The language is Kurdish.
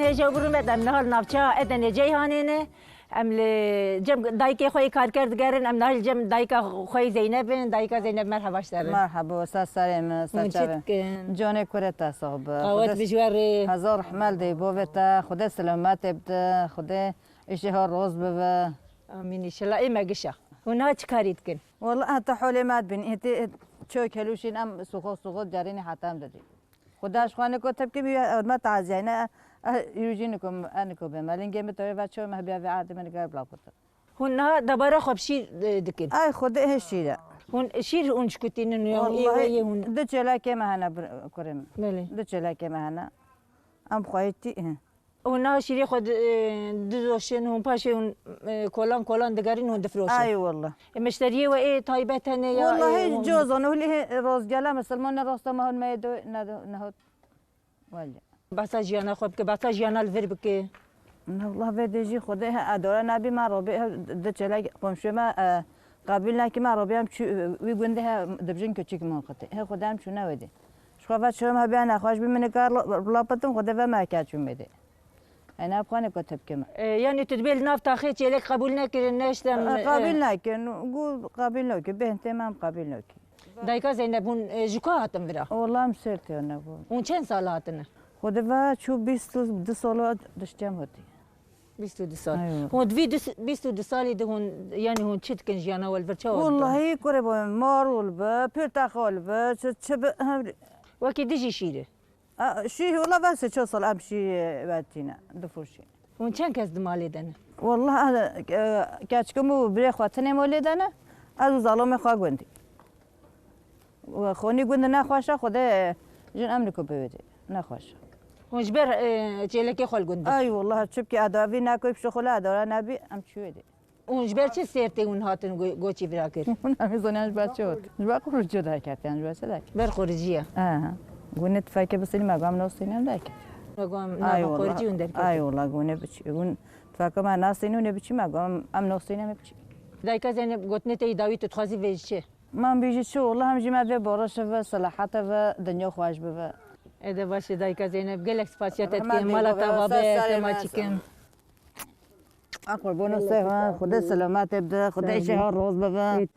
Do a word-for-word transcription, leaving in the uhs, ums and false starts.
Hêja û gurmet, em niha li navçeya Edenê Ceyhanê ne. Em li cem dayikê xwe yê karker digerin, em niha li cem dayika xwe yê Zeynep in. Dayika Zeynep, merheba ji te re. Merhaba, ser serê min, ser Hûn çi çavê. Dikin? Canê kurê te sax be. Qawet Xwedê bi ji we re. Hezar rehmet dê bo ve te, Xwedê selametê bide, Xwedê îşê ha roz bibe. Amîn înşellah. Ê me gişa. Hûn niha çi karî dikin? Wela heta holê me dibîn, hêtê ço kelûşîn em suxo suxo derînî heta em didî. Xuda ji xwe niko tepkî bî, me taziyayne, e, yû jî niko, e, niko bê me. Lingê min tewê ve ço me biya vê erdê min nigar bila kutin. Hûn niha debara xwe bi şîr, e, dikin? Ay, Xwedê hê şîr e. Hûn şîr hûn şikutînin ya, ê Wellahî, wê yê hûn. Du çêlekê me hene bir, kurê min. Belê. Du çêlekê me hene. Em xweyî tî, he. Hûn niha şîrê xwe di-, e, didoşin, hûn paşê hûn, e, kolan kolan digerin, hûn difroşin. Ay wallah. E, mişteriyê we ê taybet hene ya, Wallahî e, hûn cozan, hûn ê rozgela misilman ne rosta me hûn me yê do-, ne do-, nehot. Wallahî. Behsa jiyana xwe bike, behsa jiyana li vir bike. Ne wallah vê dê jî Xwedê he, edora nabî me robî he, di çêlek komşu me, e, qabîl nakî me robî em çû, wî gundê he dibijin küçük min xwetê. He Xwedê em çûne wê dê. Ji xwe ve çirim hebiya nexweş bî, min nikar la-, lapitim, Xwedê ve me heke çûm bêdê. Ena bi xwe niko tepkê me. E, yanî tu dibê li nav taxê çêlek qebûl nekirin, neştem, E, e. Qabîl nekin, gu qabîl nokî, bêhn tê me em qabîl nokî. Dayika Zeynep, hûn, e, ji ku hatin vira? Wela em sêr tê ne bû. Hûn çend sal hatine? Xwedê ve çû bîst û du sala diştiyam hotî. Bîst û du sal. Eywa. Hûn di vî du, bîst û du salî de hûn, yanî hûn çi dikin jiyana we li vir çawa didon? Wellahî kurê bo, marûl bi, porteqal bi, çi, çi bi, hevlî. Wekî dijî şîrê? A, şî, wela ve sê çar sal em şî, e, vetîne, difroşî. Hûn çend kes di malê de ne? Wela, e, keçikim û birê xwe tinê malê de ne, ez û zalamê xwe gundî. Xonî gund nexweş e, Xwedê jin em niko biwêdê. Nexweş e. Hûn ji ber, e, çêlekê xwe li gund in? Ay wallah, çipkî edavî nekoy pişo xwe la edara nebî, em çi wêdê. Hûn ji ber çi sêrtê hûn hatin go-, goçî vira kir? Hûn em zaniyan ji ber çi hot? Ji ber qurû cû derketiyan, ji ber çi derket? Ber xuricî ye. Aha. Gune tifeke bisînî me gam nostînem derket. Me gam Ay nava wallah. Xuricî hûn derket. Ay wallah, gune biçî. Hûn tifeke me nastînî hûn ê biçî me gam em nostînem ê biçî. Dayika Zeynep, gotinê te yî dawî tu dixwazî vê ji çi? Man bîjî çi, wela hem jî me vê barişe ve, selahete ve, dinya xweş bibe. Ê de baş e dayika Zeynep, gelek spasiya te dikim. Mala te ava be, te maçî kim. A qurbono se ha, Xwedê selametê bide, Xwedê şeha roz bibe.